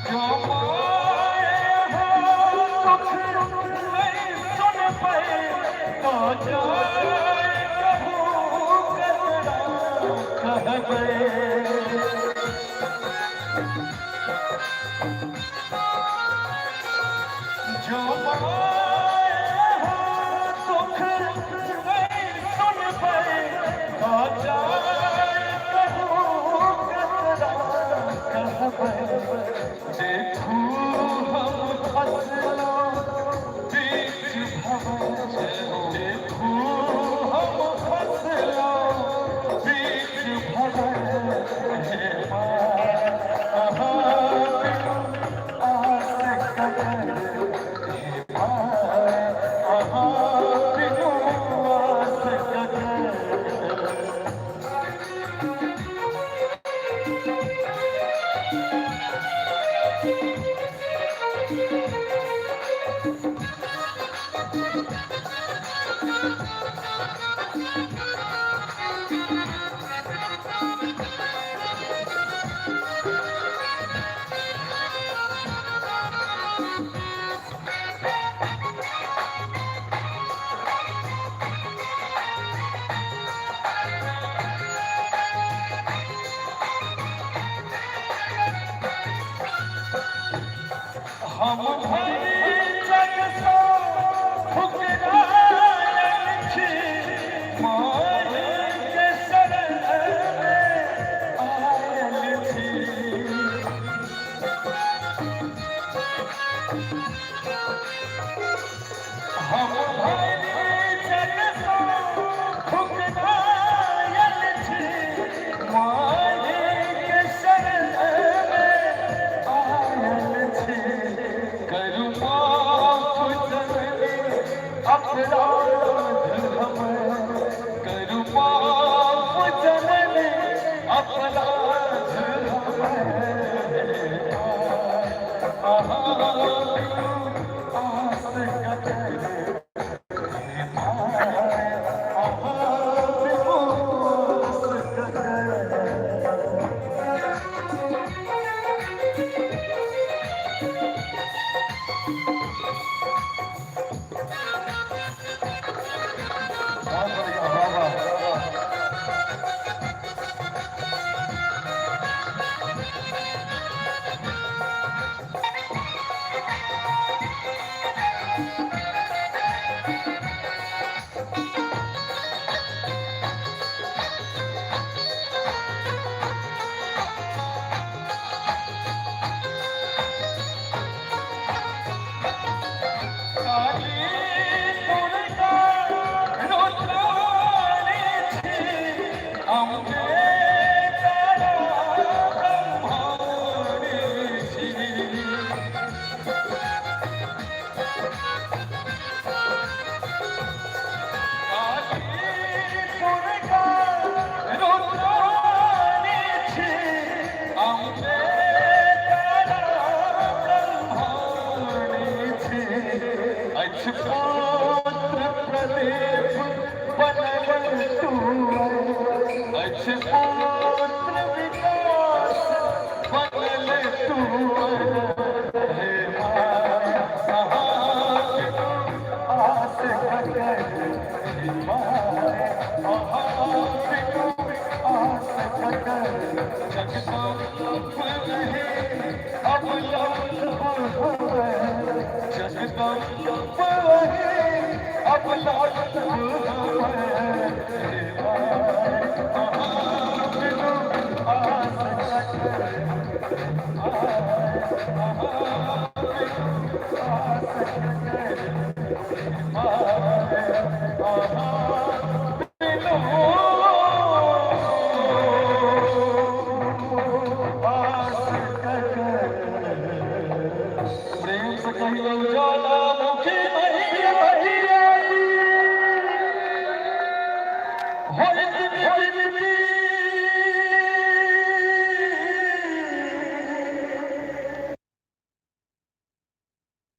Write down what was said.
जो माए हो सुख नहीं सुन पाए तो जाए कहू ककरा कहबै। जो माए हो सुख नहीं सुन पाए तो जाए कहू ककरा कहबै। देखू हम फसलो बीच भंवर, देखू हम फसलो बीच भंवर, हे माँ अहाँ बिनु आस ककर, हे माँ अहाँ बिनु आस ककर। हम भरि जगसँ ठुकरायल छी, मायके शरणमे आयल छी। हम भरि जगसँ ठुकरायल छी, मायके शरणमे आयल छी। करू माफ जननी अपराध हमर, करू माफ जननी अपराध हमर, अहाँ बिनु आस ककर, हे माय अहाँ बिनु आस ककर। बहुत बढ़िया, वाह वाह। काली दुर्गा रुद्राणी छी, अम्बे तारा ब्रह्माणी छी। काली दुर्गा रुद्राणी छी, अम्बे तारा ब्रह्माणी छी। अछि पुत्र प्रदीप बनल टूअर, अछि पुत्र